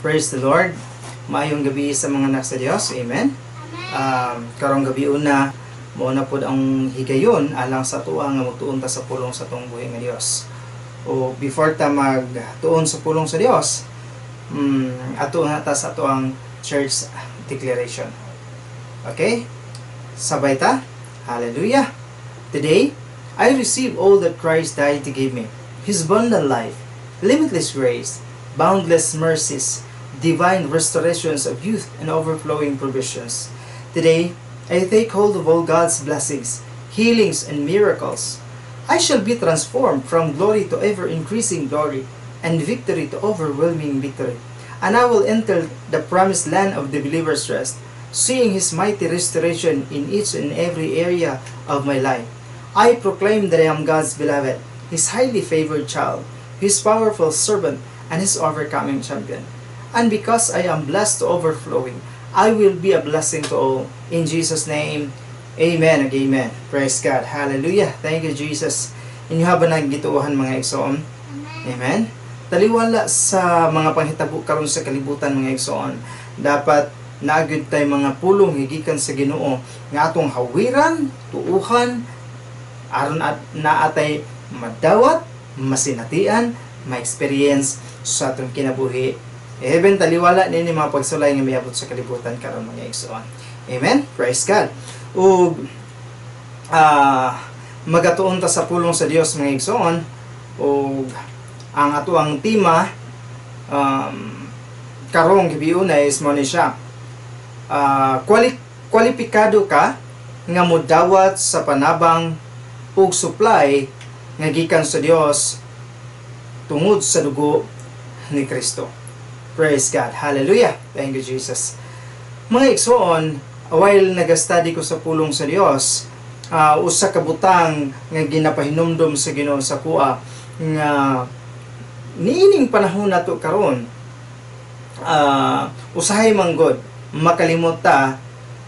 Praise the Lord. Maayong gabi sa mga anak sa Dios. Amen. Karong gabi una, mao na pod ang higayon alang sa atoa nga magtuon ta sa pulong sa atong buhi nga Dios. O before ta magtuon sa pulong sa Dios, ato na ta sa atoang church declaration. Okay? Sabay ta? Hallelujah. Today, I receive all that Christ died to give me. His abundant life, limitless grace, boundless mercies, divine restorations of youth, and overflowing provisions. Today, I take hold of all God's blessings, healings, and miracles. I shall be transformed from glory to ever increasing glory, and victory to overwhelming victory. And I will enter the promised land of the believer's rest, seeing His mighty restoration in each and every area of my life. I proclaim that I am God's beloved, His highly favored child, His powerful servant, and His overcoming champion. And because I am blessed to overflowing, I will be a blessing to all. In Jesus' name, amen and amen. Praise God. Hallelujah. Thank you, Jesus. Inyo ba nang gituohan, mga igsoon? Amen. Taliwala sa mga panghitabo karon sa kalibutan, mga igsoon, dapat naa gyud tay mga pulong gikan sa Ginoo nga atong hawiran, tuuhan aron at naa tay madawat, masinatian, ma-experience sa atong kinabuhi. Even taliwala nini mga pagsulay nga miabot sa kalibutan karon, mga igsoon. Amen. Praise God. Ug magatuon ta sa pulong sa Dios, mga igsoon, ug ang ato ang tema karong gabiuna is mo ni siya. Kwalipikado ka nga modawat sa panabang ug supply nga gikan sa Dios tungod sa dugo ni Kristo. Praise God. Hallelujah. Thank you, Jesus. Mga igsoon, while nag-study ko sa pulong sa Dios, usa ka butang nga ginapahinumdom sa Ginoo sa akoa nga niining panahon nato karon, usahay man god makalimot ta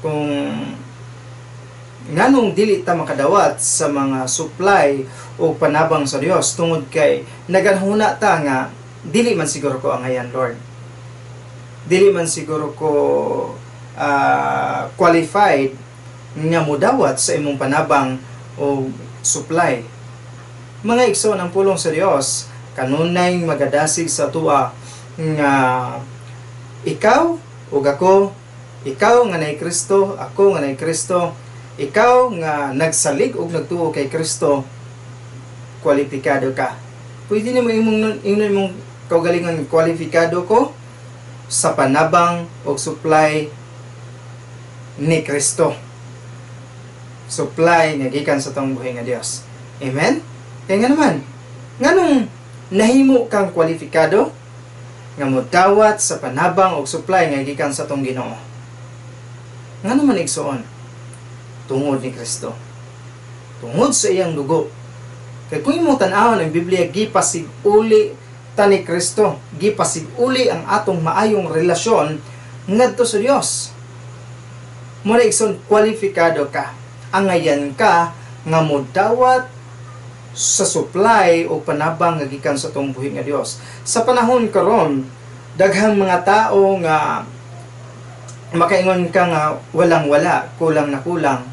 kung nganong dili ta makadawat sa mga supply o panabang sa Dios, tungod kay naganhuna ta nga dili man siguro ko angayan, Lord, dili man siguro ko qualified nga mudawat sa imong panabang o supply. Mga igsoon, ang pulong sa Dios kanunay magadasig sa atoa nga ikaw ug ako, ikaw nga nay Kristo, ako nga nay Kristo, ikaw nga nagsalig ug nagtuo kay Kristo, kwalipikado ka. Pwede nimo imong ingnon imong kaugalingon, "Kwalifikado ko sa panabang og supply ni Kristo." Supply nga gikan sa atong buhi nga Dios. Amen? Kaya nga naman, nganong nahimo kang kwalifikado nga modawat sa panabang og supply nga gikan sa atong Ginoo? Ngano man, igsoon? Tungod ni Kristo. Tungod sa iyang dugo. Kay kung imong tan-awon ang Biblia, gipasig-uli ta ni Kristo, gipasig-uli ang atong maayong relasyon ngadto sa Dios. Mao na, igsoon, kwalifikado ka. Angayan ka nga modawat sa supply o panabang nga gikan sa atong buhi nga Dios. Sa panahon karon, daghang mga tao nga makaingon ka nga walang wala, kulang na kulang,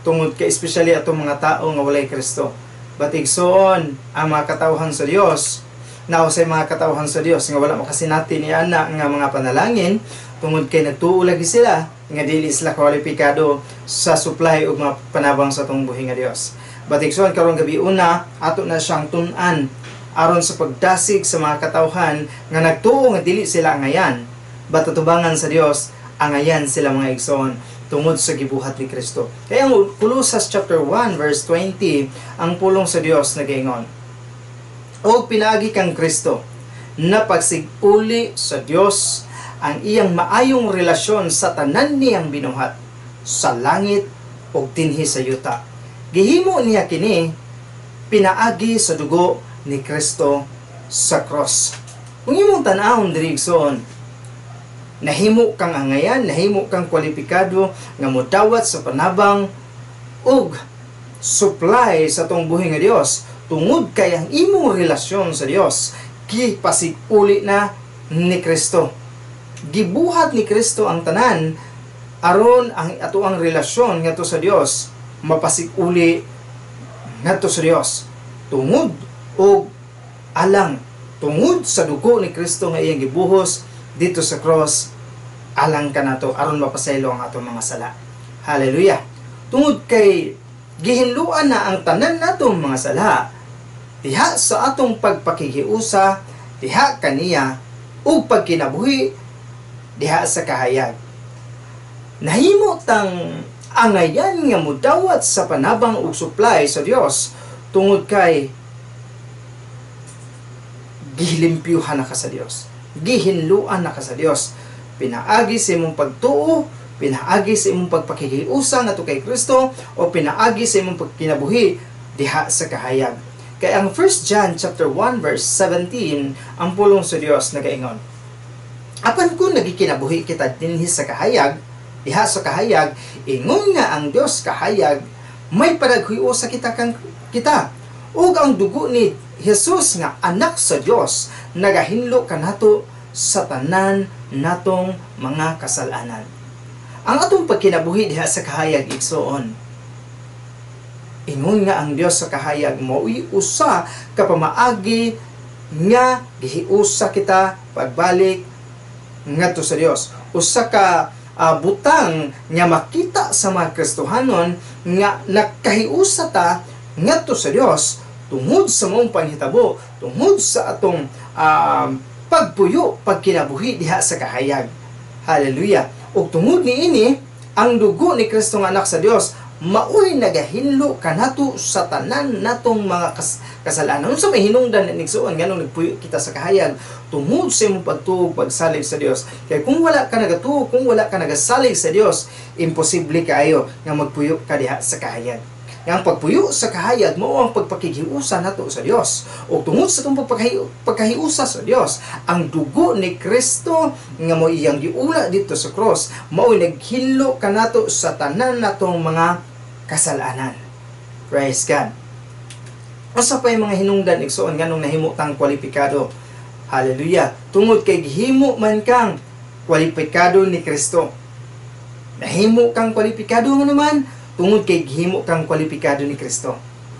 tungod kay especially atong mga tao nga walay Kristo. But igsoon, ang mga katawhan sa Dios, naa say mga katawhan sa Dios nga wala makasinati ni ana nga mga panalangin tungod kay nagtuo lagi sila nga dili sila kwalipikado sa supply ug mga panabang sa atong buhi nga Dios. But igsoon, karong gabi una, ato na siyang tun-an aron sa pagdasig sa mga katawhan nga nagtuo nga dili sila angayan. But atubangan sa Dios, angayan sila, mga igsoon, tungod sa gibuhat ni Kristo. Kaya ang Colossus chapter 1 verse 20, ang pulong sa Dios nagaingon, "O pinaagi kang Kristo, napagsig-uli sa Dios ang iyang maayong relasyon sa tanan niyang binuhat sa langit ug dinhi sa yuta. Gihimo niya kini pinaagi sa dugo ni Kristo sa cross." Kung imong tan-awon diri, igsoon, nahimo kang angayan, nahimo kang kwalipikado nga modawat sa panabang ug supply sa atong buhi nga Dios tungod kay ang imong relasyon sa Dios gipasig-uli na ni Kristo. Gibuhat ni Kristo ang tanan aron ang atoang relasyon ngadto sa Dios mapasig-uli ngadto sa Dios tungod og alang tungod sa dugo ni Kristo nga iyang gibuhos dito sa cross alang kanato aron mapasaylo ang atong mga sala. Hallelujah. Tungod kay gihinluan na ang tanan natong mga sala diha sa atong pagpakihiusa diha kaniya ug pagkinabuhi diha sa kahayag. Nahimo tang angayan nga mudawat sa panabang ug supply sa Dios tungod kay gihilimpyuhan na ka sa Dios. Gihinluan na ka sa Dios. Pinaagi sa imong pagtuo, pinaagi sa imong pagpakihiusa ngadto kay Kristo, o pinaagi sa imong pagkinabuhi diha sa kahayag. Kay ang 1 John chapter 1 verse 17, ang pulong sa Dios nagaingon, apan kung nagikinabuhi kita dinhi sa kahayag, diha sa kahayag, ingon nga ang Dios kahayag, may panaghiusa kita kang kita. Ug ang dugo ni Jesus nga anak sa Dios nagahinlo kanato sa tanan natong mga kasalanan. Ang atong pagkinabuhi diha sa kahayag, igsoon, ingon nga ang Dios sa kahayag mao'y usa ka pamaagi nga gihiusa kita pagbalik ngadto sa Dios. Usa ka butang nga makita sa mga Kristohanon nga nakahiusa ta ngadto sa Dios tungod sa maong panghitabo, tungod sa atong pagpuyo, pagkinabuhi diha sa kahayag. Hallelujah. Ug tungod niini, ang dugo ni Kristo nga anak sa Dios maoy nagahinlo kanato sa tanan natong mga kasalanan. Unsa may hinungdan ni igsuon nganong nagpuyo kita sa kahayag? Tungod sa imong pagtuo, pagsalig sa Dios. Kay kung wala ka nagatuo, kung wala ka nagasalig sa Dios, imposible kaayo nga magpuyo ka diha sa kahayag. Nga ang pagpuyo sa kahayag mao ang pagpakighiusa nato sa Dios. Ug tungod sa atong pagkahiusa sa Dios, ang dugo ni Kristo nga mao iyang giula dito sa cross, mao'y naghinlo kanato sa tanan natong mga kasalanan. Praise God. Usa pa yung mga hinungdan, igsuon, nganong nahimo tang kwalipikado. Hallelujah. Tungod kay gihimo man kang kwalipikado ni Kristo. Nahimo kang kwalipikado nga naman tungod kay gihimo kang kwalipikado ni Kristo.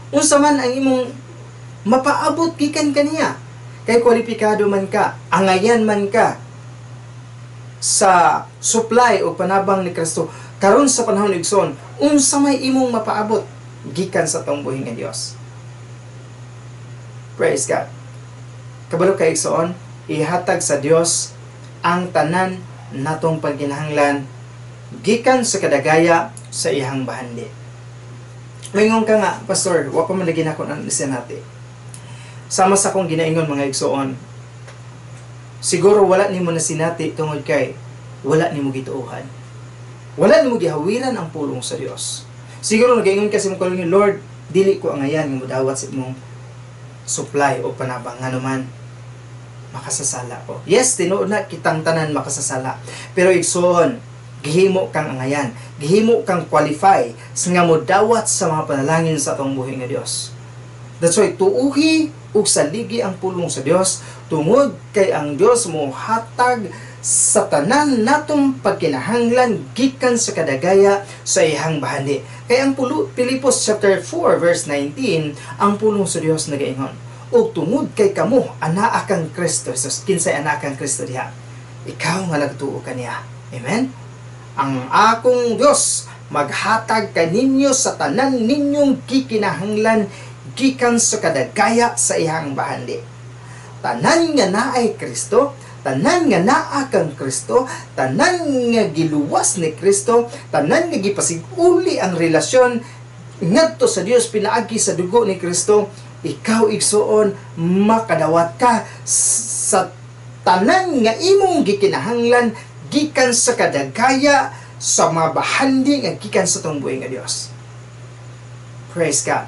Unsa man ang imong mapaabot gikan kaniya, kay kwalipikado man ka, angayan man ka sa supply o panabang ni Kristo karon sa panahon, igsoon, unsa may imong mapaabot gikan sa atong buhi nga Dios. Praise God. Kabalo kay, igsoon, ihatag sa Dios ang tanan natong pagkinahanglan gikan sa kadagaya sa iyang bahandi. Mingon ka nga, "Pastor, wa pa man lagi nako ang nasinati." Sama sa akong ginaingon, mga igsoon, siguro wala nimo nasinati tungod kay wala nimo gituohan. Wala nimo gihawiran ang pulong sa Dios. Siguro nagaingon ka sa imong kaugalingon, "Lord, dili ko angayan nga modawat sa imong supply o panabang, nganuman makasasala ko." Yes, tinuod na kitang tanan makasasala. Pero igsoon, gihimo kang angayan, gihimo kang qualify sa nga modawat sa mga panalangin sa atong buhi nga Dios. That's why tuuhi ug saligi ang pulong sa Dios tungod kay ang Dios mo hatag sa tanan natong pagkinahanglan gikan sa kadagaya sa iyang bahandi. Kay ang Pilipos chapter 4 verse 19, ang pulong sa Dios nagaingon, "Ug tungod kay kamo anaa kang Kristo Jesus." Kinsay anaa kang Kristo diha? Ikaw nga nagtuo kaniya. Amen. "Ang akong Dios maghatag kaninyo sa tanan ninyong gikinahanglan gikan sa kadagaya sa iyang bahandi." Tanan nga naay Kristo, tanan nga naa kang Kristo, tanan nga giluwas ni Kristo, tanan nga gipasiguli ang relasyon ngadto sa Dios pinaagi sa dugo ni Kristo, ikaw, igsuon, makadawat ka sa tanan nga imong gikinahanglan gikan sa kadagaya sa mga bahandi nga gikan sa atong buhi nga Dios. Praise God.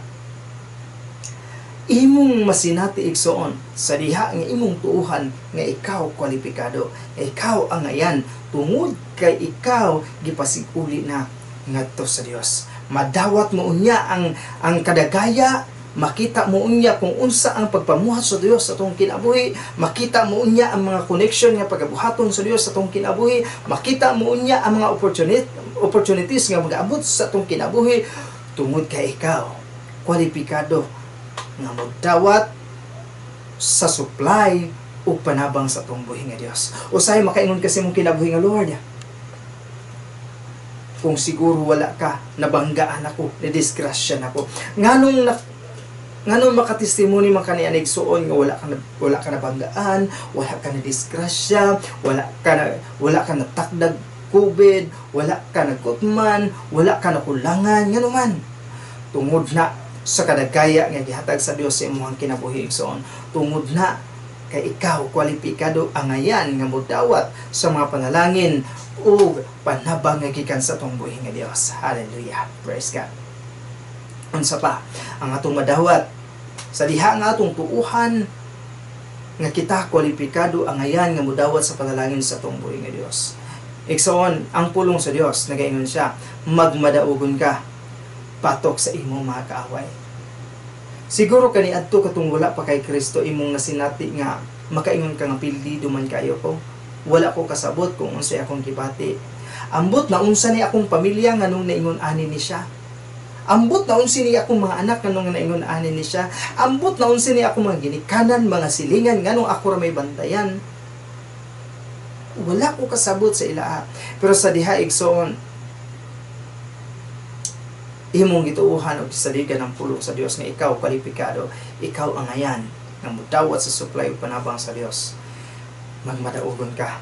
Imong masinati, igsoon, sa diha nga imong tuuhan nga ikaw kwalipikado, nga ikaw angayan tungod kay ikaw gipasiguli na ngadto sa Dios. Madawat mo unya ang kadagaya Makita mo unya kung unsa ang pagpamuhat sa Dios sa atong kinabuhi, makita mo unya ang mga connection nga pagabuhaton sa Dios sa atong kinabuhi, makita mo unya ang mga opportunities nga magaabot sa atong kinabuhi tungod kay ikaw kwalipikado nga magdawat sa supply ug panabang sa atong buhi nga Dios. Usahay makaingon kasi mong kinabuhi nga, "Lord, kung siguro wala ka, nabanggaan ako, nadisgrasya nako." Nganong makatestimony man kani igsuon nga wala ka nabanggaan, wala ka na disgrasya, wala ka natakdag COVID, wala ka nagkutman, wala ka nakulangan, ngano man? Tungod na sa kadagaya nga gihatag sa Dios sa imong kinabuhi, igsoon. Tungod na kay ikaw kwalipikado angayan nga modawat sa mga panalangin ug panabang nga gikan sa atong buhi nga Dios. Hallelujah. Praise God. Unsa pa ang atong madawat sa diha nga atong tuuhan nga kita kwalipikado angayan nga modawat sa panalangin sa atong buhi nga Dios? Igsoon, ang pulong sa Dios nagaingon siya, "Magmadaugon ka batok sa imong mga kaaway." Siguro kaniadto katong wala pa kay Kristo, imong nasinati nga makaingon ka nga pildido man kayo ko. Wala ko kasabot kung unsay akong gibati. Ambot na unsa ni akong pamilya nganong naingon ani ni siya. Ambot na unsa ni akong mga anak nganong naingon ani ni siya. Ambot na unsa ni akong mga ginikanan, mga silingan, nganong ako ra may bantayan. Wala ko kasabot sa ilaa. Pero sa diha, igsoon, imong gituohan og saligan ang pulong sa Dios nga ikaw kwalipikado, ikaw ang ayan nga mudawat sa supply ug panabang sa Dios. Magmadaugon ka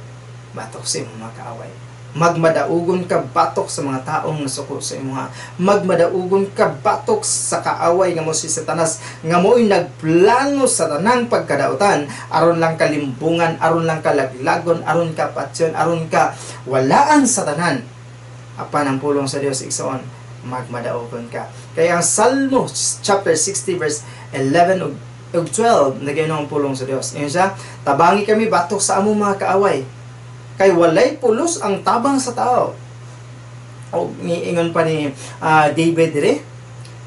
batok sa imong mga kaaway. Magmadaugon ka batok sa mga taong nasuko sa imuha. Magmadaugon ka batok sa kaaway nga mo si Satanas nga mo'y nagplano sa tanang pagkadautan aron lang kalimbungan, aron lang kalaglagon, aron ka patyon, aron ka walaan sa tanan. Apan ang pulong sa Dios, igsoon, magmadaugon ka. Kaya ang Salmo chapter 60 verse 11 ug 12, nagayon ang pulong sa Dios. Ingon siya, "Tabangi kami batok sa among mga kaaway. Kay walay pulos ang tabang sa tao." O niingon pa ni David dire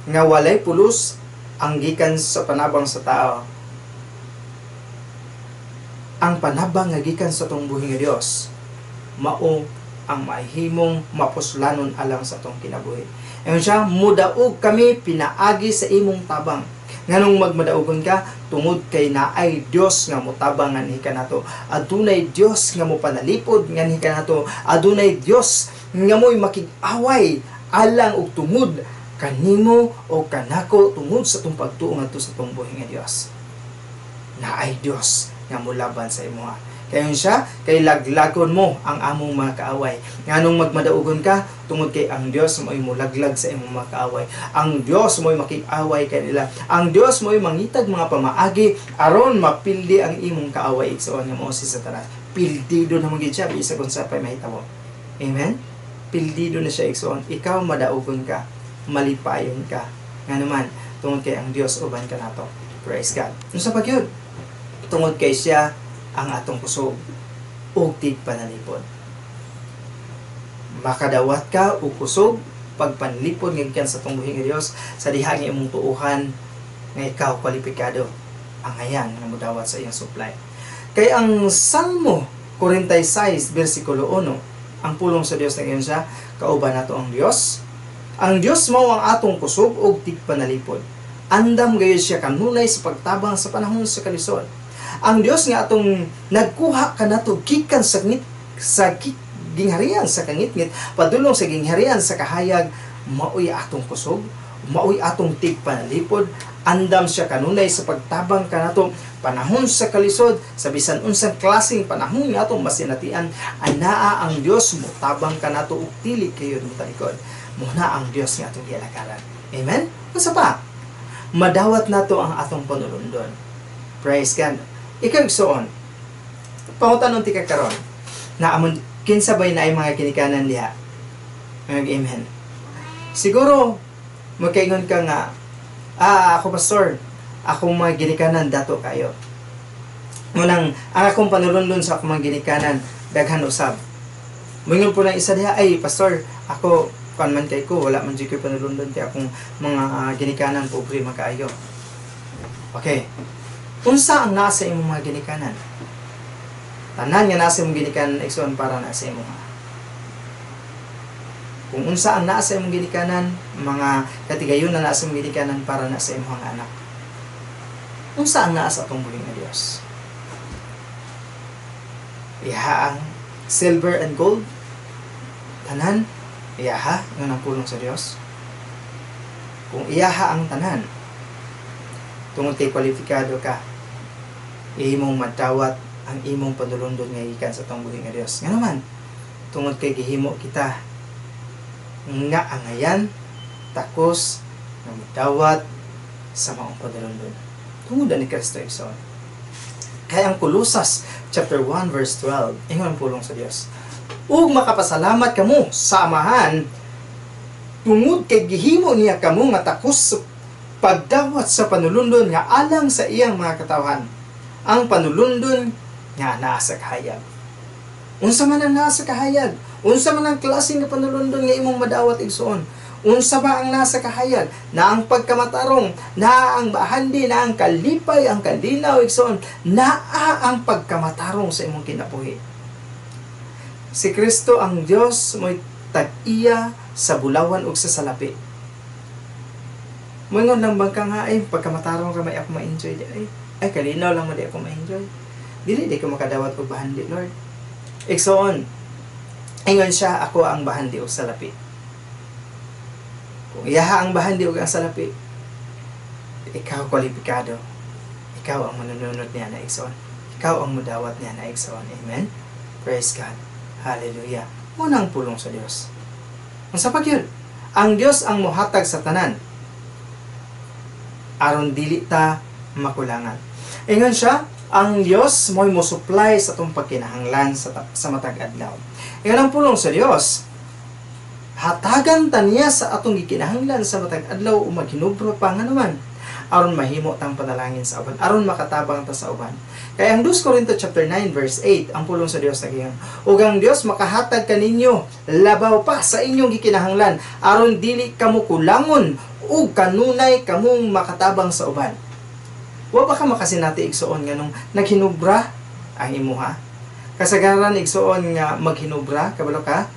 nga walay pulos ang gikan sa panabang sa tao. Ang panabang nga gikan sa atong buhi nga Dios mao ang mahimong mapuslanon alang sa atong kinabuhi. Ingon siya, "Mudaog kami pinaagi sa imong tabang." Nganong magmadaugon ka? Tungod kay naay Dios nga motabang nganhi kanato. Adunay Dios nga mopanalipod nganhi kanato. Adunay Dios nga mo'y makig-away alang og tungod kanimo o kanako, tungod sa atong pagtuo ngadto sa atong buhi nga Dios. Naay Dios nga molaban sa imuha. Kayon siya, "Kay laglagon mo ang among mga kaaway." Nganong magmadaugon ka? Tungod kay ang Dios mo'y mulaglag sa imong mga kaaway. Ang Dios mo'y makig-away kanila. Ang Dios mo'y mangitag mga pamaagi aron mapildi ang imong kaaway, igsoon, nga mao si Satanas. Pildido na man gid siya bisan kung unsa pa'y mahitabo. Amen? Pildido na siya, igsoon. Ikaw madaugon ka, malipayon ka. Nga naman, tungod kay ang Dios uban kanato. Praise God. Unsa pa gyud? Tungod kay siya ang atong kusog ug tigpanalipod. Makadawat ka og kusog pagpanlipod nga gikan sa atong buhi nga Dios sa diha nga imong tuuhan nga ikaw kwalipikado angayan nga modawat sa iyang supply. Kay ang Salmo 46 versikulo 1, ang pulong sa Dios nagayon siya, "Kauban nato ang Dios. Ang Dios mao ang atong kusog ug tigpanalipod. Andam gayud siya kanunay sa pagtabang sa panahon sa kalisod." Ang Dios nga atong nagkuha kanato gikan sa ngit sa gingharian sa kangitngit padulong sa gingharian sa kahayag, maoy atong kusog, maoy atong tigpanalipod. Andam siya kanunay sa pagtabang kanato panahon sa kalisod. Sa bisan unsang klaseng panahon nga atong masinatian, anaa ang Dios motabang kanato ug dili kayo motalikod. Muna ang Dios nga atong gialagaran. Amen. Unsa pa? Madawat nato ang atong panulundon. Praise God. Ikaw, igsoon, pangutanon ti ka karon na amon kinsa bay naay mga ginikanan diha? Mag amen. Siguro magkaingon ka nga, "Ako, pastor, akong mga ginikanan dato kayo. Munang ang akong panulundon sa akong mga ginikanan daghan usab." Moingon po ng isa diha, "Ay, pastor, ako kuan man kay ko, wala man jud koy panulundon kay akong mga ginikanan pobre man kaayo." Okay. Unsa ang nasa imong mga ginikanan? Tanan nga nasa imong ginikanan, igsoon, para na sa imong. Kung unsa ang naa sa imong ginikanan, mga katigayon na naa sa imong ginikanan, para na sa imong anak. Unsa ang naa sa atong buhi nga Dios? Iyaha ang silver and gold? Tanan? Iyaha nga ang pulong sa Dios? Kung iyaha ang tanan, tungod kay kwalifikado ka, imong madawat ang imong panulundon nga gikan sa atong buhi nga Dios. Nga naman, tungod kay gihimo kita nga angayan, takos nga mudawat sa maong panulundon tungod ni Kristo, igsoon. Kaya ang Kolosas chapter 1 verse 12, ingon ang pulong sa Dios, "Ug makapasalamat kamo sa Amahan tungod kay gihimo niya kamo nga takos sa pagdawat sa panulundon nga alang sa iyang mga katawhan," ang panulundon nga naa sa kahayag. Unsa man ang naa sa kahayag? Unsa man ang klase nga panulundon nga imong madawat, igsoon? Unsa ba ang nasa kahayag? Na ang pagkamatarong, na ang bahandi, na ang kalipay, ang kalinaw, igsoon, naa ang pagkamatarong sa imong kinabuhi. Si Kristo ang Dios mo'y tag-iya sa bulawan ug sa salapi. Moingon lang bang ka nga, "Ay, pagkamatarong ka may ako ma-enjoy di ay. Ay, kalinaw lang mo di ako ma-enjoy. Dili di ko makadawat og bahandi, Lord." Igsoon, ingon siya, "Ako ang bahandi og salapi." Kung iyaha ang bahandi og ang salapi, ikaw kwalipikado. Ikaw ang manununod niya na, igsoon. Ikaw ang mudawat niya na, igsoon. Amen? Praise God. Hallelujah. Unang pulong sa Dios. Unsa pa gyud? Ang Dios ang mohatag sa tanan aron dili ta makulangan. Ingon siya, ang Dios mo'y mo-supply sa atong pagkinahanglan sa matag adlaw. Ingon ang pulong sa Dios, hatagan ta niya sa atong gikinahanglan sa matag adlaw o maghinubro pa, nga naman aron mahimo tang panalangin sa uban, aron makatabang ta sa uban. Kaya ang 2 Corinto chapter 9 verse 8, ang pulong sa Dios nagaingon, "Ug ang Dios makahatag kaninyo labaw pa sa inyong gikinahanglan aron dili kamo kulangon ug kanunay kamong makatabang sa uban." Wa ba ka makasinati, igsoon, nga nung naghinubra ang imuha? Kasagaran, igsoon, nga maghinubra, kabalo ka,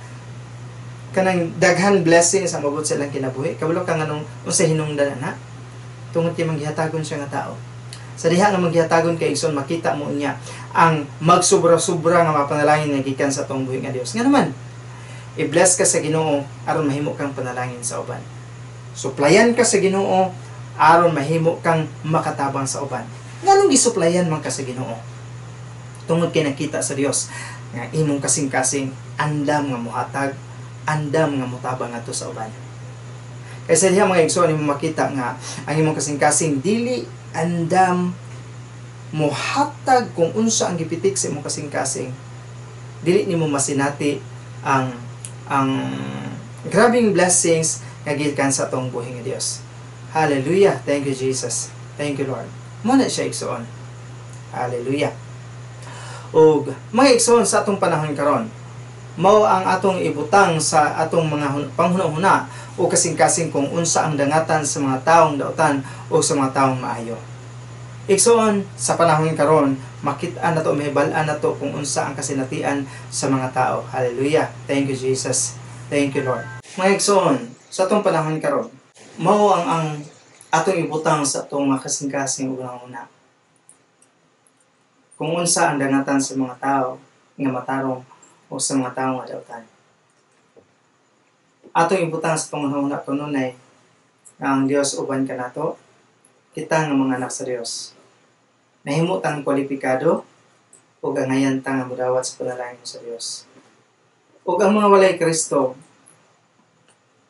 kanang daghan blessings ang mabot sa ilang kinabuhi. Kabalo ka nga nung unsa hinungdan ana? Tungod kay manggihatagon siya nga tao. Sa diha nga manggihatagon kay, igsoon, makita mo niya ang magsobra-sobra nga mapanalangin nga gikan sa atong buhi nga Dios. Nga naman, i-bless ka sa Ginoo aron mahimo kang panalangin sa uban. Suplayan ka sa Ginoo aron mahimo kang makatabang sa uban. Nganong gisuplayan man ka sa Ginoo? Tungod kay nakita sa Dios nga imong kasing-kasing andam nga muhatag, andam nga mutabang ngadto sa uban. Kay sa diha, mga igsoon, imong makita nga ang imong kasing-kasing dili andam muhatag kung unsa ang gipitik sa imong kasing-kasing, dili nimo masinati ang grabing blessings nga gikan sa atong buhi nga Dios. Hallelujah. Thank you, Jesus. Thank you, Lord. Mao na siya, igsoon. Hallelujah. Ug mga igsoon, sa atong panahon karon, mao ang atong ibutang sa atong mga panghuna-huna o kasing-kasing kung unsa ang dangatan sa mga taong dautan o sa mga taong maayo. Igsoon, sa panahon karon, makit-an nato, mahibal-an nato kung unsa ang kasinatian sa mga tao. Hallelujah. Thank you, Jesus. Thank you, Lord. Mga igsoon, sa atong panahon karon, mao ang atong ibutang sa atong mga kasing-kasing ug una kung unsa ang dangatan sa mga tao nga matarong o sa mga tao nga dautan. Atong ibutang sa panghuna kanunay nga ang Dios uban kanato, kita nga mga anak sa Dios. Nahimo tang kwalipikado ug angayan ta nga modawat sa panalangin sa Dios. Ug ang mga walay Kristo,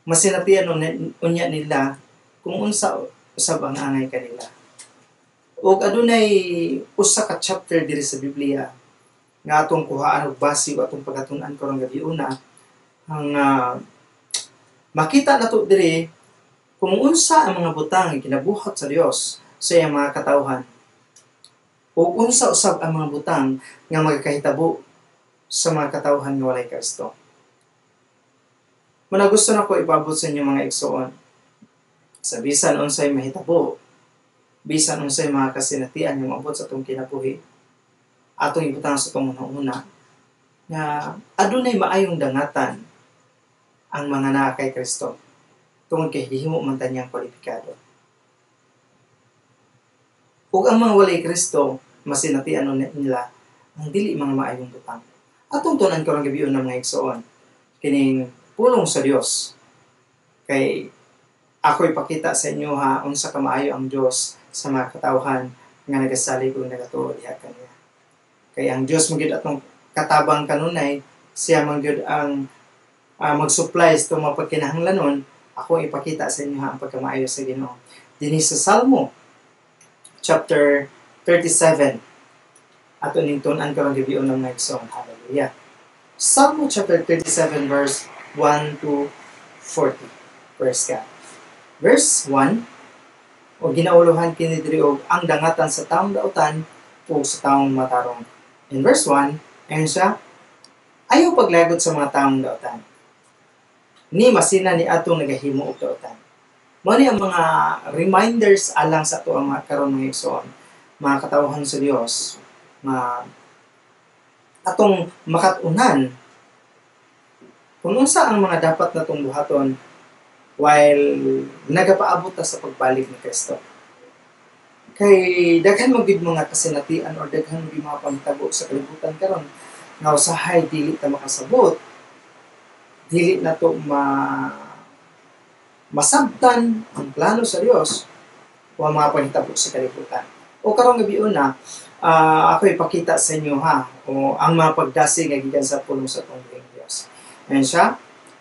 masinatian unya nila kung unsa usab ang angay kanila. Ug adunay usa ka chapter diri sa Biblia nga atong kuhaan og base o atong pagkatun-an karong gabi una ang makita nato diri kung unsa ang mga butang nga ginabuhat sa Dios sa iyang mga katawhan ug unsa usab ang mga butang nga magkahitabo sa mga katawhan nga walay Kristo. Muna gusto nako ipaabot sa inyo, mga igsoon. Sa bisan unsay mahitabo, Bisan unsay mga kasinatian nga moabot sa atong kinabuhi, atong ibutang sa atong una nga adunay maayong dangatan ang mga naa kay Kristo tungod kay gihimo man ta niyang kwalipikado. Ug ang mga walay Kristo, masinatian nila ang dili mga maayong butang. Atong tun-an karong gabii ng mga igsoon kining pulong sa Dios, kay ako ipakita sa inyo ha unsa ka maayo ang Dios sa mga katawhan nga nagasalig ug nagatuo diha kaniya. Kay ang Dios man gyud atong katabang kanunay, siya man gyud ang mag-supply sa itong mga pagkinahanglanon. Ako ipakita sa inyo ha ang pagkamaayo sa Ginoo. Dinhi sa Salmo chapter 37, ato ning tun-an karong gabii ng mga igsoon. Hallelujah. Salmo chapter 37 verse 1 to 40. Praise God. Verse 1, o ginauluhan kini diri og ang dangatan sa taong dautan o sa taong matarong. In verse 1, ayon siya, ayaw paglagot sa mga taong dautan, ni masina ni atong nagahimo og dautan. Mao ni ang mga reminders alang sa ato ang mga karon mga igsoon, mga katawhan sa Dios, nga atong makat-unan kung unsa ang mga dapat natong buhaton while nagapaabot ta sa pagbalik ni Kristo. Kay daghan man gyud mga kasinatian or daghan man gyud mga panghitabo sa kalibutan karon nga usahay dili ta makasabot, dili na to masabtan ang plano sa Dios o ang mga panghitabo sa kalibutan. O karong gabi una, ako ipakita sa inyo ha o ang mga pagdasig nga gikan sa pulong sa atong Dios. Ayan siya,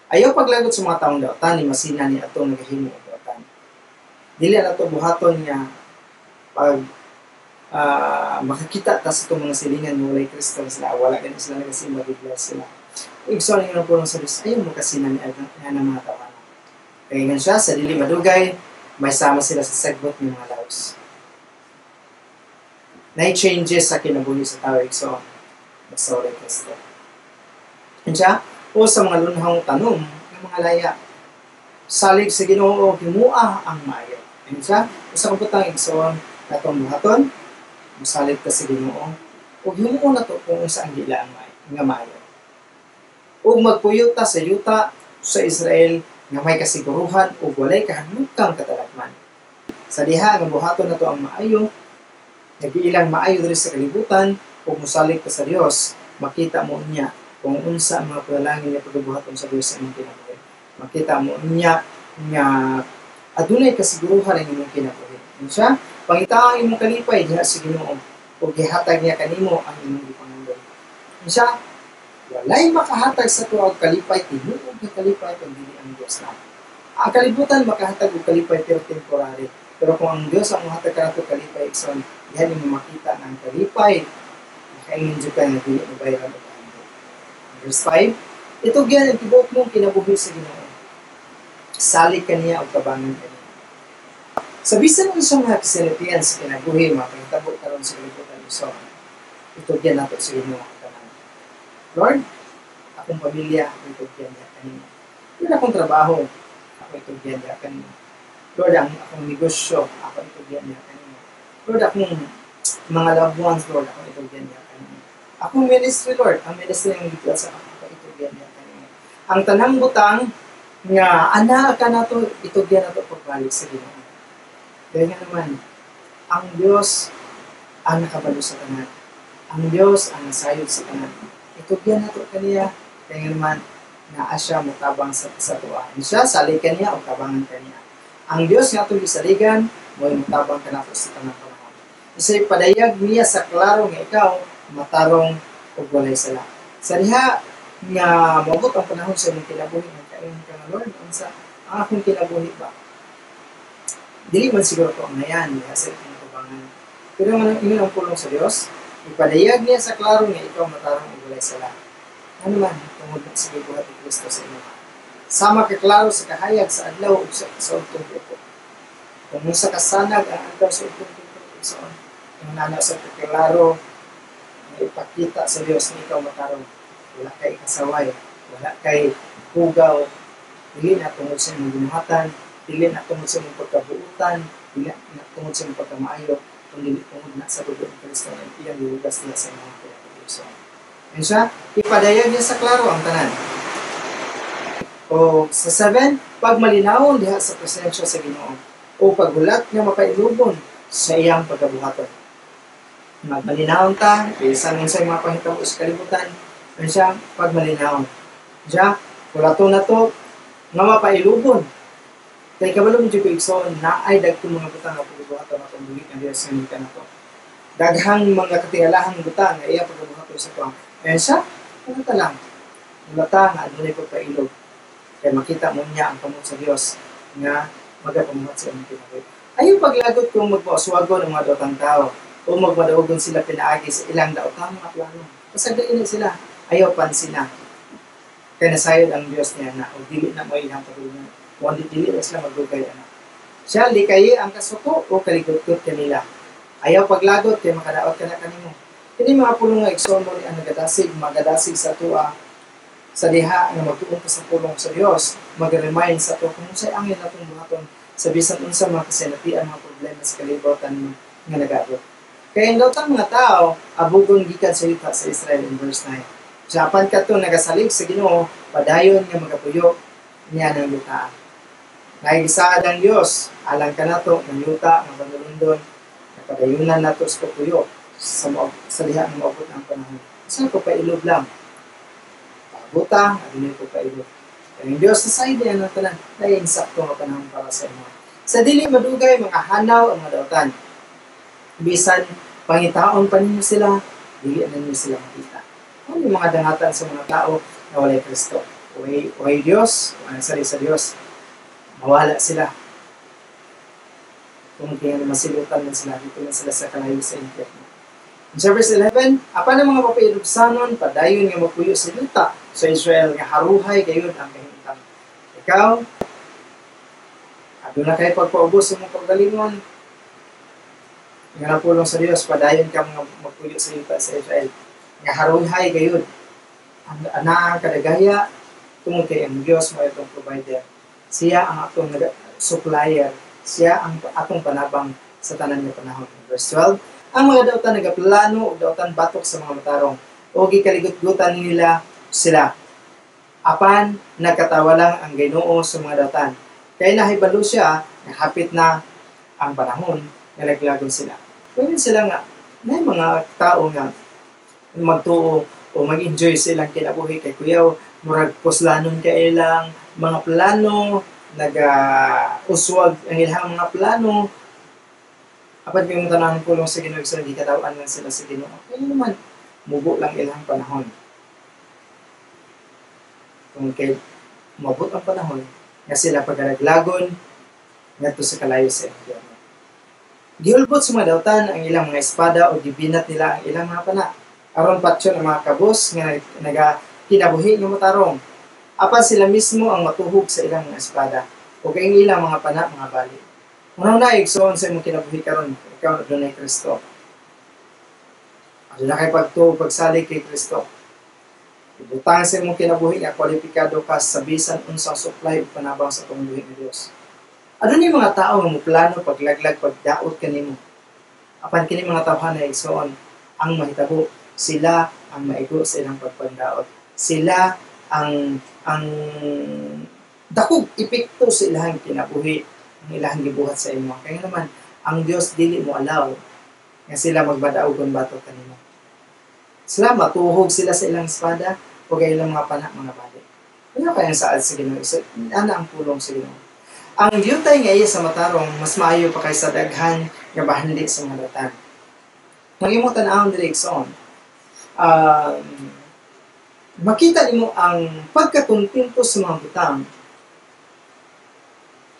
ayaw paglagot sa mga taong dautan, ni masina ni atong nagahimo og dautan. Dili na to buhaton nga pag makakita ta sa itong mga silingan nga walay Kristo sila, wala gani sila nagasimba, gibless sila. Igsoon nga pulong sa Dios, ayaw mo kasina ni nga mga tawana. Kaya nga siya, sa dili madugay, may sama sila sa sagbot ng mga laos. Nay changes sa kinabuhi sa tao, igsoon, basta walay Kristo. Yan siya, o sa mga lunhang tanom ng mga laya, salig sa Ginoo, himua ang maayo. Yan siya, o sa kabutang igsoon, atong buhaton, musalig ta sa Ginoo, ug himuon nato kung unsa ang dila ang nga maayo. Ug magpuyo ta sa yuta sa Israel nga may kasiguruhan ug walay kahadlokang katalagman. Sa diha nga buhaton nato ang maayo, nagiilang maayo diri sa kalibutan, ug mosalig ta sa Dios, makita mo niya kung unsa ang mga panalangin nga pagabuhaton sa Dios sa imong kinabuhi. Makita mo niya nga adunay kasiguruhan ang imong kinabuhi. Unsa? Pangita ang imong kalipay diha sa Ginoo ug gihatag niya kanimo ang imong gipangandoy. Unsa? Walay makahatag sa tuwa og kalipay, tinuod nga kalipay kun dili ang Dios lang. Ang kalibutan makahatag og kalipay pero temporary. Pero kung ang Dios ang mohatag kanato kalipay, igsoon, diha nimo makita na ang kalipay makaingon jud ka nga dili mabayaran og kahandlok. Verse 5, itugyan ang tibuok mong kinabuhi sa Ginoo. Salig kaniya og tabangan kaniya. Sa bisan unsa mga kasinatian sa kinabuhi, mga panghitabo karon sa kalibutan, igsoon, itugyan nato sa Ginoo ang tanan. Lord, akong pamilya, ako itugyan niya kanimo. Lord, akong trabaho, ako itugyan niya kanimo. Lord, ang akong negosyo, ako itugyan niya kanimo. Lord, akong mga loved ones, Lord, ako itugyan niya kanimo. Akong ministry, Lord, ang ministry ng gituan sa ako, ako itugyan niya kanimo. Ang tanang butang nga ana ka nato, itugyan nato pagbalik sa Ginoo. Kaya nga naman, ang Dios ang nakabalo sa tanan. Ang Dios ang nasayod sa tanan. Itugyan nato kaniya, kaya nga naman, naa siya motabang sa tuwa. Siya, salig kaniya o tabangan kaniya. Ang Dios nga atong gisaligan, mo'y motabang kanato sa tanang panahon. Isay padayag niya sa klaro nga ikaw matarong ug walay sala. Sa diha nga moabot ang panahon sa imong kinabuhi nga kaingon ka nga, Lord, unsa ang akong kinabuhi ba? Dili man siguro ko ang nayan diha sa imong tabangan. Pero man ingon ang pulong sa Dios, ipadayag niya sa klaro nga ikaw matarong ug walay sala. Ano man tungod na sa gibuhat ni Kristo sa imo. Sama ka klaro sa kahayag sa adlaw ug sa ugtong tuko. Kung unsa kasanag ang adlaw sa ugtong tuko, igsoon, ang nana sa kaklaro nga ipakita sa Dios nga ikaw matarong, wala kay ikasaway, wala kay hugaw, dili na tungod sa imong binuhatan, dili na tungod sa imong pagkabuutan, Dili na tungod sa imong pagkamaayo, kundi tungod na sa dugo ni Kristo nga iyang gihugas niya sa imong pagkapuso. And siya, ipadayag niya sa klaro ang tanan. O sa 7, pagmalinawon diha sa presensya sa Ginoo o paghulat nga mapailubon sa iyang pagkabuhaton. Magmalinawon ta, bisan unsay mga panghitabo sa kalibutan, ano siya, pagmalinawon. Siya, hulaton na to, nga mapailubon. Kay kabalo mo ko igsoon, naay dagkong mga butang nga pagbuhaton atong buhi nga Dios nga nika na to. Daghang mga katingalahang butang nga iya pagbuhaton sa tuang. Ayan siya, hulata lang. Hulata nga adunay pagpailob. Kay makita mo niya ang kamot sa Dios nga magapamuhat sa imong kinabuhi. Ayaw paglagot kung magpauswagon ang mga daotang tao o magmadaogon sila pinaagi sa ilang daotang mga plano. Pasagdain na sila. Ayaw pansina. Kay nasayod ang Dios niya na o dili na mo ilang padulungan. Kung dili na sila magdugay ana. Siya likayi ang kasuko o kaligutgot kanila. Ayaw paglagot kay makadaot ka na kanimo. Kini mga pulong nga igsoon mo ni ang nagadasig, magadasig sa tuwa sa diha nga magtuon pa sa pulong sa Dios, mag-remind sa ato kung unsay angin atong buhaton sa bisan unsa mga kasinatian, mga problema sa kalibutan nga nagaabot. Kay ang daotang mga tao abugon gikan sa yuta sa Israel in verse 9. Sa apan kadto nagasalig sa Ginoo, padayon nga magapuyo niya ng yuta. Nagisaad ang Dios alang kanato ng yuta nga banulundon, napadayunan nato sa pagpuyo sa diha nga moabot ang panahon. Sa pagpailob lang. Paabota, adunay pagpailob. Ang Dios sa side niya ng tanan, dahil insakto nga panahon para sa imo. Sa dili madugay mga hanaw ang mga daotan. Bisan pangitaon pa ninyo sila, dili na ninyo sila makita. Ano yung mga dangatan sa mga tao na walay Kristo? Way Dios, walay sali sa Dios, mawala sila. Kung kaya masilutan man sila, dito man sila sa kalayo sa impyerno. In verse 11, apan ang mga papailubsanon, padayon nga mapuyo sa yuta sa Israel nga haruhay gayon ang kahimtang. Ikaw, aduna kay pagpaubos sa imong kaugalingon, nga napulong sa Dios, padayon ka mga magpuyo sa yuta sa Israel nga haruhay gayon. Ang anaa kadagaya tungod kay ang Dios mo itong provider. Siya ang atong supplier, siya ang atong panabang sa tanan nga panahon. Verse 12, ang mga dautan nagaplano og dautan batok sa mga matarong o gikaligutgutan nila sila. Apan nagkatawa lang ang Ginoo sa mga dautan. Kay nahibalo siya nga hapit na ang panahon nga laglagon sila. Pwede sila nga may mga tao nga magtuo o mag-enjoy silang kinabuhi kay kuyaw murag puslanon kay ilang mga plano, naga-uswag ang ilang mga plano. Apan kay tanang pulong sa Ginoo sa gikatawan lang sila sa Ginoo. Kaya naman mubo lang ilang panahon. Kung kay mabot ang panahon nga sila pagalaglagon ngadto sa kalayo sa impyerno. Gihulbot sa mga dautan ang ilang mga espada o gibinat nila ang ilang mga pana. Aron patyon ang mga kabos nga naga kinabuhi nga matarong. Apan sila mismo ang matuhog sa ilang mga espada o kay ang ilang mga pana mga bali. Una na igsoon sa imong kinabuhi karon, ikaw adunay Kristo. Aduna kay pagtuo pagsalig kay Kristo. Ibutang sa imong kinabuhi nga kwalipikado ka sa bisan unsang supply ug panabang sa atong buhi nga Dios. Adunay mga tao nga moplano paglaglag pagdaot kanimo. Apan kini mga tawhana igsoon ang mahitabo, sila ang maigo sa ilang pagpandaot. Sila ang dakog epekto sa ilang kinabuhi, ang ilang gibuhat sa imo. Kaya naman ang Dios dili mo allow nga sila magbadaogon batok kanimo. Sila matuhog sila sa ilang espada o kay ilang mga pana mga bali. Kaya kayang saad sa Ginoo. Ana ang pulong sa Ginoo. Ang diyutay nga iya sa matarong mas maayo pa kaysa daghan nga bahandi sa mga datan. Kung imo tan-awon diri igsoon, makita nimo ang pagkatuntento sa mga butang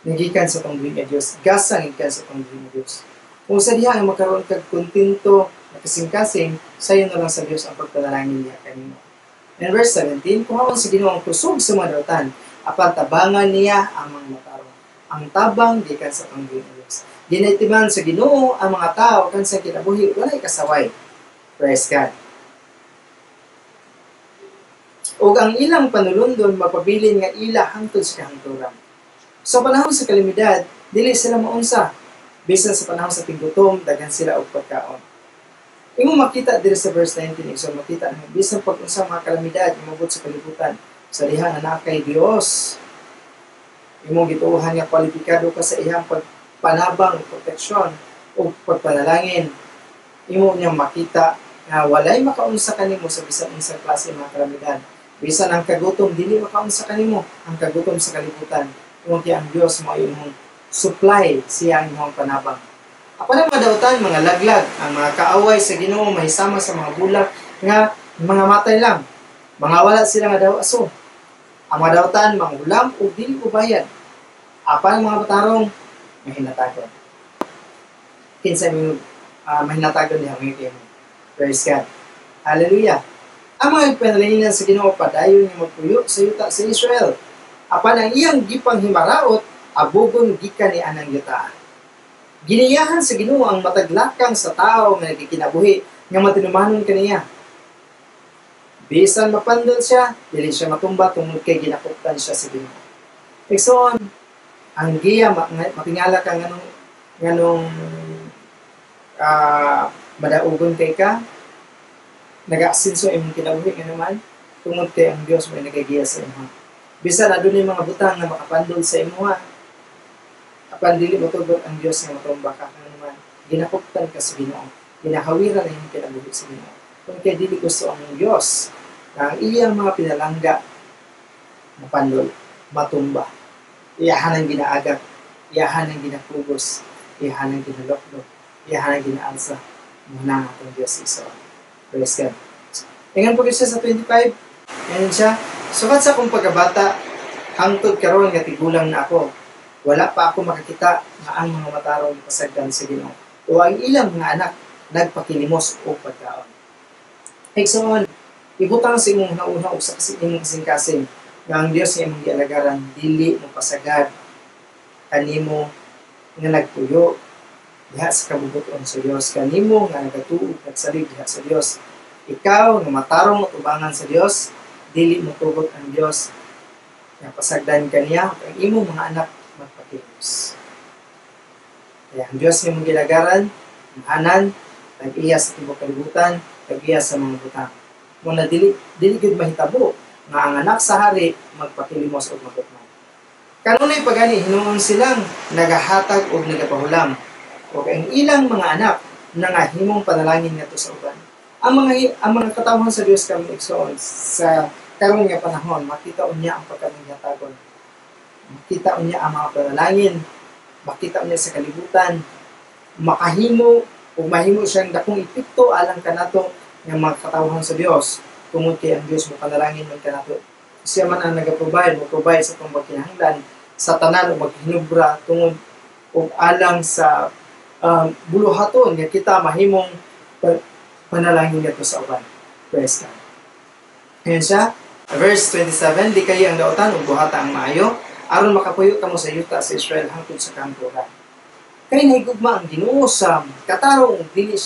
nagikan sa pangbuhi nga Dios, gasa gikan sa pangbuhi nga Dios. Kung sa diha nga magkaroon kag kontento, kasing-kasing, sayo na lang sa Dios ang pagpanalangin niya kanimo. In verse 17, kuhaon sa Ginoo ang kusog sa mga dautan, apan tabangan niya ang mga matarong. Ang tabang gikan sa pangbuhi nga Dios. Ginaitiman sa Ginoo ang mga tao kan sa kinabuhi walay kasaway. Praise God. Ug ang ilang panulundon mapabilin nga ila hangtod sa kahangturan. Sa panahon sa kalamidad, dili sila maunsa. Bisan sa panahon sa tinggutom, daghan sila og pagkaon. Imo makita diri sa verse 19, so makita nga bisan pag unsa mga kalamidad imabot sa kalibutan, sa diha nga naa kay Dios, imong gituohan nga kwalipikado ka sa iyang pagpanabang, proteksyon o pagpanalangin, imo niyang makita nga walay makaunsa kanimo sa bisan unsang klase mga kalamidad. Bisan ang kagutom dili makaunsa kanimo, ang kagutom sa kalibutan. Tungod kay ang Dios mao imong supply, siya ang imong panabang. Apan ang mga dautan, mga laglag, ang mga kaaway sa Ginoo mahisama sa mga bulak nga mga matay lang. Mga wala sila nga daw aso. Ang mga dautan manghulam ug dili ubayan. Apan ang mga matarong mahinatagon. Kinsa imong mahinatagon diha mga? Praise God. Hallelujah. Ang mga panalangin sa Ginoo padayon nga magpuyo sa yuta sa Israel. Apan ang iyang gipanghimaraot abugon gikan ni anang yuta. Giniyahan sa Ginoo ang mataglakang sa tao nga nagkikinabuhi nga matinumanon kaniya. Bisan mapandol siya, dili siya matumba tungod kay ginakuptan siya sa Ginoo. Igsoon, ang giya matingala ka nganong nganong madaugon kay ka, nag-asinso imong kinabuhi nga naman tungod kay ang Dios mo nagagiya sa imo. Bisan adunay mga butang nga makapandol sa imo, apan dili motugot ang Dios nga matumba ka naman. Ginakuptan ka sa Ginoo. Ginahawiran ang imong kinabuhi sa Ginoo. Kung kay dili gusto ang Dios na ang iyang mga pinalangga mapandol, matumba. Iyahan ang ginaagak, iyahan ang ginakugos, iyahan ang ginalokdok, iyahan ang ginaalsa. Muna ang atong Dios iso. Praise God. Ingan po siya sa 25. Ganyan siya. Sukat sa akong pagkabata, hangtod karon nga tigulang na ako, wala pa ako makakita nga ang mga matarong pasagdan sa Ginoo o ang ilang mga anak nagpakilimos o pagkaon. Igsoon, ibutang sa imong nauna o sa imong kasing-kasing nga ang Dios nga imong gialagaran dili mo pasagad kanimo nga nagpuyo diha sa kabubuton sa Dios, kanimo nga nagatuo nagsalig diha sa Dios. Ikaw nga matarong tubangan sa Dios, dili mo tugot ang Dios nga pasagdan kaniya ang imong mga anak magpakilos. Kaya ang Dios nga imong gilagaran, mahanan, tag-iya sa tibuok kalibutan, tag-iya sa mga butang. Muna dili dili gyud mahitabo nga ang anak sa hari magpakilimos og magutman. Kanunay pagani hinuon silang nagahatag og nagapahulam ug ang ilang mga anak nangahimong panalangin ngadto sa uban. Ang mga katawhan sa Dios kami, igsoon, sa karon nga panahon makita unya ang pagkaminghatagon. Makita unya ang mga panalangin, makita unya sa kalibutan, makahimo ug mahimo siyang dakong epekto alang kanato nga mga katawhan sa Dios tungod kay ang Dios mo panalangin man kanato. Siya man ang naga-provide, mo provide sa atong pagkinahanglan sa tanan ug maghinubra tungod ug alang sa buluhaton nga kita mahimong panalangin ngadto sa uban. Praise God. Ayan siya. Verse 27, di kayo ang dautan ug buhata ang maayo, aron makapuyo kamo sa yuta sa Israel hangtod sa kahangturan. Kay nahigugma ang Ginoo sa katarong, dili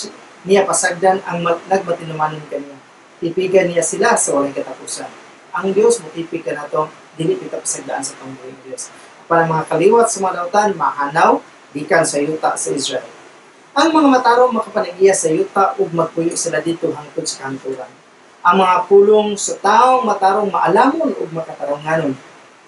niya pasagdan ang nagmatinumanon kaniya. Tipigan niya sila sa walay katapusan. Ang Dios motipig kanato, dili kita pasagdaan sa atong buhi Dios. Para mga kaliwat sa mga dautan mahanaw gikan sa yuta sa Israel. Ang mga matarong makapanag-iya sa yuta ug magpuyo sila dito hangtod sa kahangturan. Ang mga pulong sa taong matarong maalamon ug makatarunganon.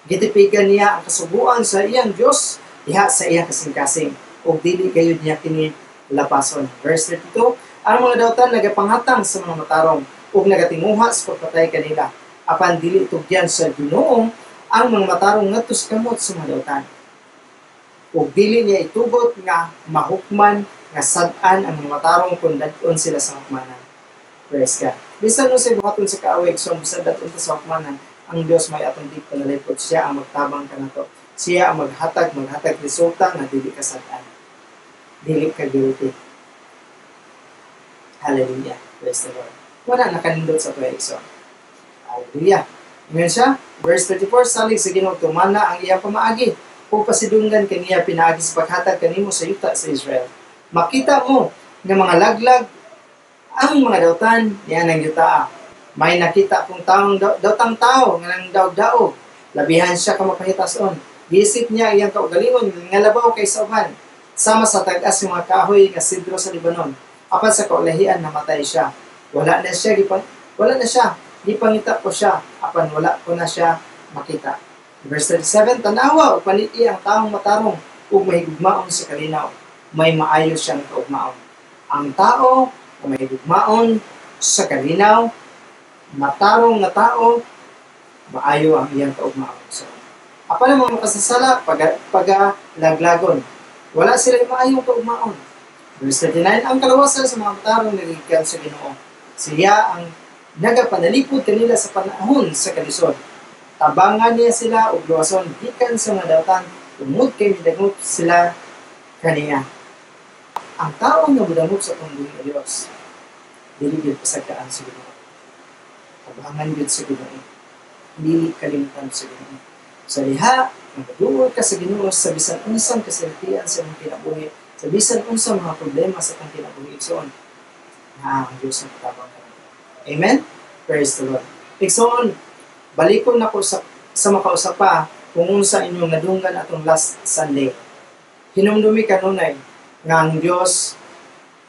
Gitipigan niya ang kasuguan sa iyang Dios diha sa iyang kasing-kasing ug dili gayud niya kini lapason. Verse 32, ang mga dautan nagapanghatang sa mga matarong ug nagatinguha sa pagpatay kanila. Apan dili tugyan sa Ginoo ang mga matarong ngadto sa kamot sa mga dautan. Ug dili niya itugot nga mahukman nga sad-an ang mga matarong kung dad-on sila sa hukmanan. Praise God. Bisan unsay buhaton sa kaaway, so bisan dad-on ta sa hukmanan, ang Dios may atong di panalipod. Siya ang magtabang kanato. Siya ang maghatag resulta nga dili ka sad-an. Dili ka guilty. Hallelujah. Praise the Lord. Wala nakanindot sa tuwa, igsoon. Hallelujah. Ngayon siya, verse 34, salig sa Ginoo tumana ang iyang pamaagi ug pasidunggan kaniya pinaagi sa paghatag kanimo sa yuta sa Israel. Makita mo nga mga laglag ang mga dautan niya ng yuta. May nakita kong taong dautang tao nga nang daog-daog. Labihan siya ka mapahitason. Giisip niya iyang kaugalingon nga labaw kay sa uban. Sama sa tag-as ng mga kahoy nga sidro sa Lebanon. Apan sa kaulahian namatay siya. Wala na siya. Gipangita ko siya, apan wala ko na siya makita. Verse 37, tanawa o paniti ang taong matarong ug mahigugmaon sa kalinaw. May maayo siyang kaugmaon. Ang tao na mahigugmaon sa kalinaw, matarong nga tao, maayo ang iyang kaugmaon. So, apan ang mga makasasala, pagalaglagon. Wala sila maayong kaugmaon. Verse 39, ang kalawasan sa mga matarong nagigikan sa Ginoo. Siya ang nagapanalipod kanila sa panahon sa kalisod. Tabangan niya sila og luwason gikan sa mga dawatan tungod kay midangop sila kaniya. Ang tao nga modangop sa atong buhi Dios, dili gyud pasagdaan sa Ginoo. Tabangan gyud sa Ginoo. Dili kalimtan sa Ginoo. Sa diha, nagaduol ka sa Ginoo sa bisan unsang kasinatian sa imong kinabuhi, sa bisan unsang mga problema sa atong kinabuhi igsoon, na ang Dios ang katabang kanimo. Amen? Praise the Lord. Igsoon, balikon nako sa makausa pa kung unsa inyong nadunggan atong last Sunday. Hinumdumi kanunay nga ang Dios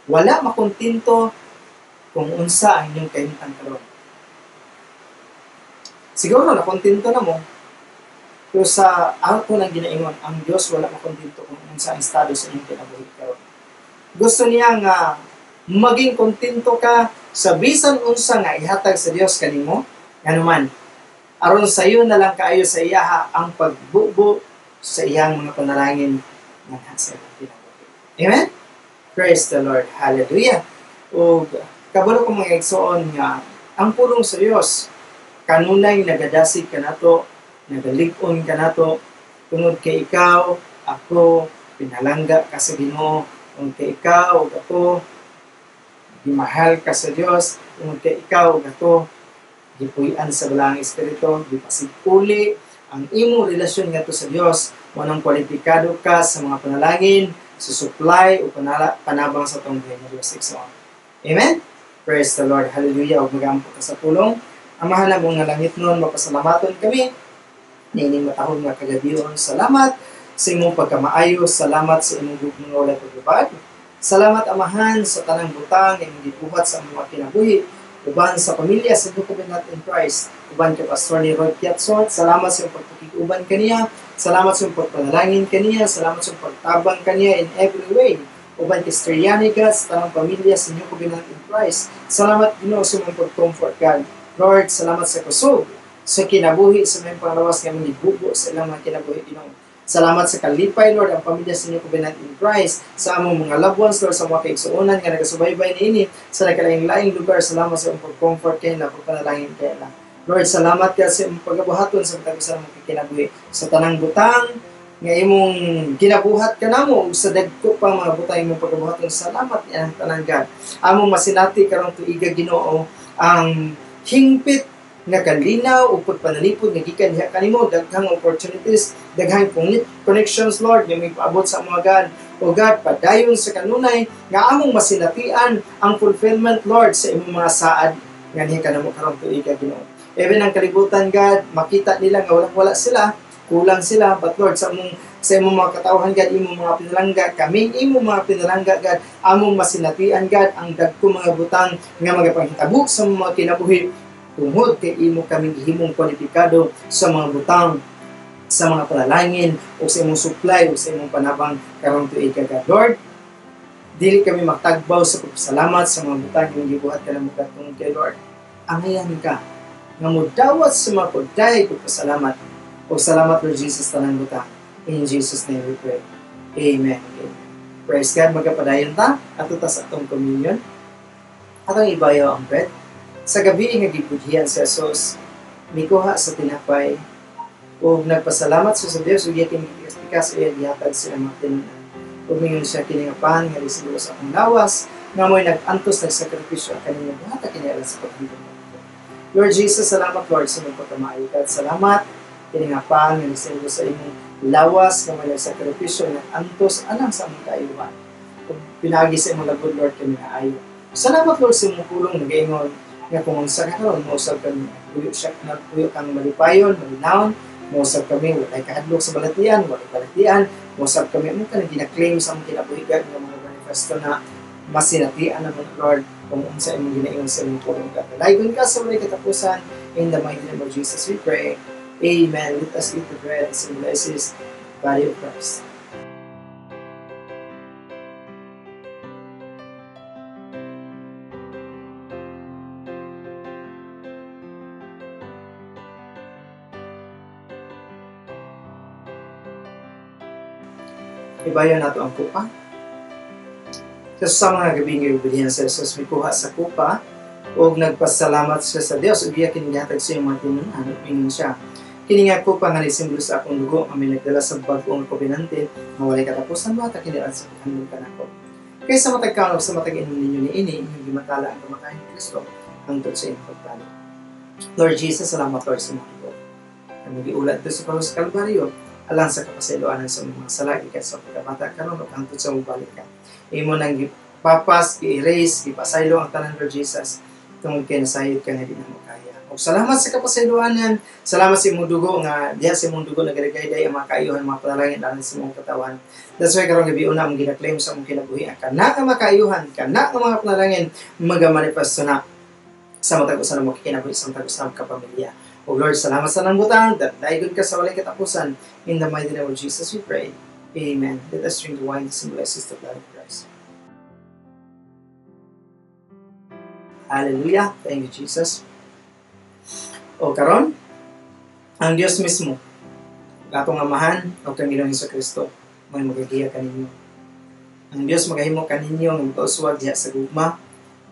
wala makontento kung unsa ang inyong kahimtang karon. Siguro nakontento na mo, pero sa ako nang ginaingon, ang Dios wala makontento kung unsa ang estado sa inyong kinabuhi karon. Gusto niya nga maging kontento ka sa bisan unsa nga ihatag sa Dios kanimo, nganuman aron sayo na lang kaayo sa iyaha ang pagbubo sa iyang mga panalangin nganha sa imong kinabuhi. Amen? Praise the Lord. Hallelujah. Ug kabalo ko mga igsoon nga ang pulong sa Dios kanunay nagadasig kanato, nagalig-on kanato tungod kay ikaw, ako, pinalangga ka sa Ginoo, tungod kay ikaw ug ako, gimahal ka sa Dios, tungod kay ikaw ug ako, gipuy-an sa Balaang Espiritu, gipasigpuli ang imong relasyon ngadto sa Dios, mo nang kwalipikado ka sa mga panalangin, sa supply o panabang sa atong buhay nga Dios igsoon. Amen? Praise the Lord. Hallelujah. Ug magampo ka sa pulong. Amahan namong nga langitnon, mapasalamaton kami niining matahom nga kagabion. Salamat sa imong pagkamaayo, salamat sa imong gugma nga walay paglubad. Salamat, Amahan, sa tanang butang nga imong gibuhat sa among kinabuhi uban sa pamilya sa New Covenant in Christ, uban kay Pastor ni Roy Piazzon. Salamat sa imong pagpakig-uban kaniya, salamat sa imong pagpanalangin kaniya, salamat sa imong pagtabang kaniya in every way. Uban kay Sister Yanica, sa tanang pamilya sa New Covenant in Christ. Salamat, Ginoo, sa imong pag-comfort, God. Lord, salamat sa kusog sa kinabuhi sa mga panglawas nga among gibubo sa ilang mga kinabuhi, Ginoo. Salamat sa kalipay, Lord, ang pamilya sa New Covenant in Christ, sa among mga loved ones, Lord, sa mga kaigsuonan nga nagasubaybay niini sa nagkalaing-laing lugar. Salamat sa imong pag-comfort kay na pagpanalangin kay na. Lord, salamat ka sa imong pagabuhaton sa matag usa nga kinabuhi. Sa tanang butang nga imong ginabuhat kanamo ug sa dagko pang mga butang imong pagabuhaton, salamat niya ang tanan, God. Among masinati karong tuiga, Ginoo, ang hingpit nga kalinaw ug pagpanalipod nga gikan diha kanimo, daghang opportunities, daghang connections, Lord, nga mipaabot sa mga God. O God, padayon sa kanunay nga among masinatian ang fulfillment, Lord, sa imong mga saad nga niya kanamo karong tuiga, Ginoo. Even ang kalibutan, God, makita nila nga walang-wala sila, kulang sila, but Lord, sa imong mga katawhan, God, imong mga pinalangga, kaming imong mga pinalangga, God, among masinatian, God, ang dagko mga butang nga magapanghitabo sa mga kinabuhi tungod kay imo kaming gihimong kwalipikado sa mga butang, sa mga panalangin o sa imong supply o sa imong panabang karong tuig, God. Lord, dili kami matagbaw sa pagpasalamat sa mga butang imong gibuhat kanamo tungod kay Lord, angayan ka nga modawat sa mga pagdayeg pagpasalamat. O salamat, Lord Jesus, tanang butang. In Jesus' name we pray. Amen. Amen. Praise God. Magapadayon ta ato ta sa atong communion. Atong ibayaw ang bread. Sa gabi nga gibudhian si Jesus, mikuha sa tinapay ug nagpasalamat siya sa Dios ug iya kini gipikas-pikas ug gihatag sa mga tinunan. Ug mingon siya, "Kini nga pan nga resibo sa akong lawas nga mo'y nag-antos, nagsakripisyo kaninyo, buhata kini alang sa paghinumdom. Lord Jesus, salamat, Lord, sa imong pagkamaayo God. Salamat kini nga pan nga resibo sa imong lawas nga mo'y nagsakripisyo, nag-antos alang sa among kaayuhan. Ug pinaagi sa imong lagod, Lord, kami naayo. Salamat, Lord, sa imong pulong nagaingon nga kung unsa ka karon mo usab kami puyo siya nagpuyo kang malipayon, malinawon, Mausab kami, walay kahadlok sa balatian, walay balatian. Mausab kami, mo ka na gina-claim sa among kinabuhi God nga mga manifesto na masinatian naman, Lord, kung unsa imong ginaingon sa imong pulong God. Dalaygon ka sa walay katapusan. In the mighty name of Jesus we pray. Amen. Let us eat the bread that symbolizes the body of Christ. Ibayo nato ang kupa. Sa mga gabi nga gibilhin sa Jesus, mikuha sa kupa ug nagpasalamat siya sa Dios ug iya kini gihatag sa iyang mga tinun-an ug ingon siya, kini nga kupa nga nisimbolo sa akong dugo nga may nagdala sa bag-ong kobenante nga walay katapusan buhata kini sa paghandom kanako. Kay sa matag kaon ug sa matag inom ninyo niini, inyong gimatala ang kamatayon ni Kristo hangtod sa inyong pagbalik. Lord Jesus, salamat Lord sa imong dugo. Ang giulat sa krus sa Kalbaryo alang sa kapasayloan sa mga sala gikan sa pagkabata karon ug hangtod sa mobalik ka. Imo nang gipapas, gi-erase, gipasaylo ang tanan, Lord Jesus, tungod kay nasayod ka nga di namo kaya. Og salamat sa kapasayloanan, salamat sa imong dugo nga diha sa imong dugo nagarigayday ang mga kaayuhan, mga panalangin alang sa imong katawan. That's why karong gabi una among gina-claim sa among kinabuhi ang kana nga mga kaayuhan, kana nga mga panalangin magamanifesto na sa matag usa namo kinabuhi, sa matag usa ka pamilya. O Lord, salamat sa nang butang, dalaygon ka sa walay katapusan. In the mighty name of Jesus we pray. Amen. Let us drink the wine that symbolizes the blood of Christ. Hallelujah. Thank you, Jesus. O karon, ang Dios mismo, atong Amahan o kang Ginoong Hesukristo, may magagiya kaninyo. Ang Dios magahimo kaninyo nga makauswag diha sa gugma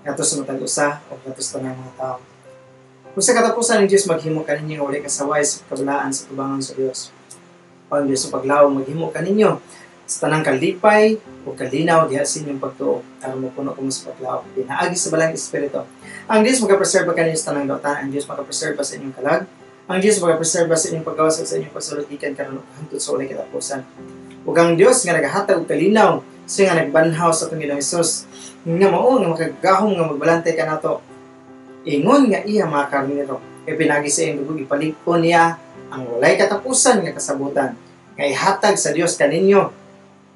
ngadto sa matag usa o ngadto sa tanang mga tawo. Kung sa katapusan ng Diyos maghimo kaninyo nga walay kasaway sa kabalaan sa tubangan sa Dios. O ang Diyos sa paglaom maghimo kaninyo sa tanang kalipay o kalinaw diha sa inyong pagtuo aron mopuno kamo sa paglaom pinaagi sa Balang Espiritu. Ang Diyos magapreserba kaninyo sa tanang dautan, ang Diyos magapreserba sa inyong kalag, ang Diyos magapreserba sa inyong paggawas ug sa inyong pagsulod gikan karon ug hangtod sa walay katapusan. Ug ang Diyos nga nagahatag og kalinaw siya nga nagbanhaw sa atong Ginoong Hesus nga mao nga makagagahom nga magbalantay kanato ingon nga iya mga karnero kay pinagi sa iyang dugo ipalig-on niya ang walay katapusan nga kasabutan nga ihatag sa Dios kaninyo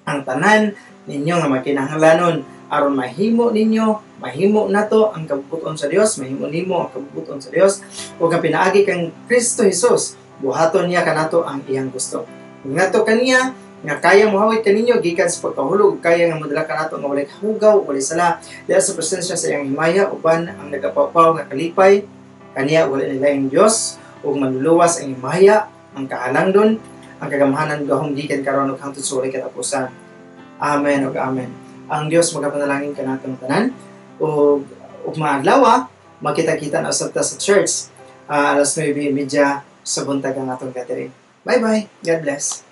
ang tanan ninyo nga makinahanglanon aron mahimo ninyo, mahimo nato ang kabubut-on sa Dios, mahimo nimo ang kabubut-on sa Dios ug ang pinaagi kang Kristo Hesus buhaton niya kanato ang iyang gusto. Ngadto kaniya nga kaya mohawit kaninyo gikan sa pagkahulog, kaya nga modala kanato nga walay hugaw, walay sala diha sa presensya sa iyang himaya uban ang nagapaw-paw nga kalipay kaniya wala nila ang Dios ug manluluwas ang himaya, ang kahalangdon, ang kagamhanan gahom gikan karon ug hangtod sa walay katapusan. Amen ug amen. Ang Dios magapanalangin kanatong tanan ug maadlaw makita-kita na usab ta sa church alas 9:30 sa buntag ang atong gathering. Bye bye. God bless.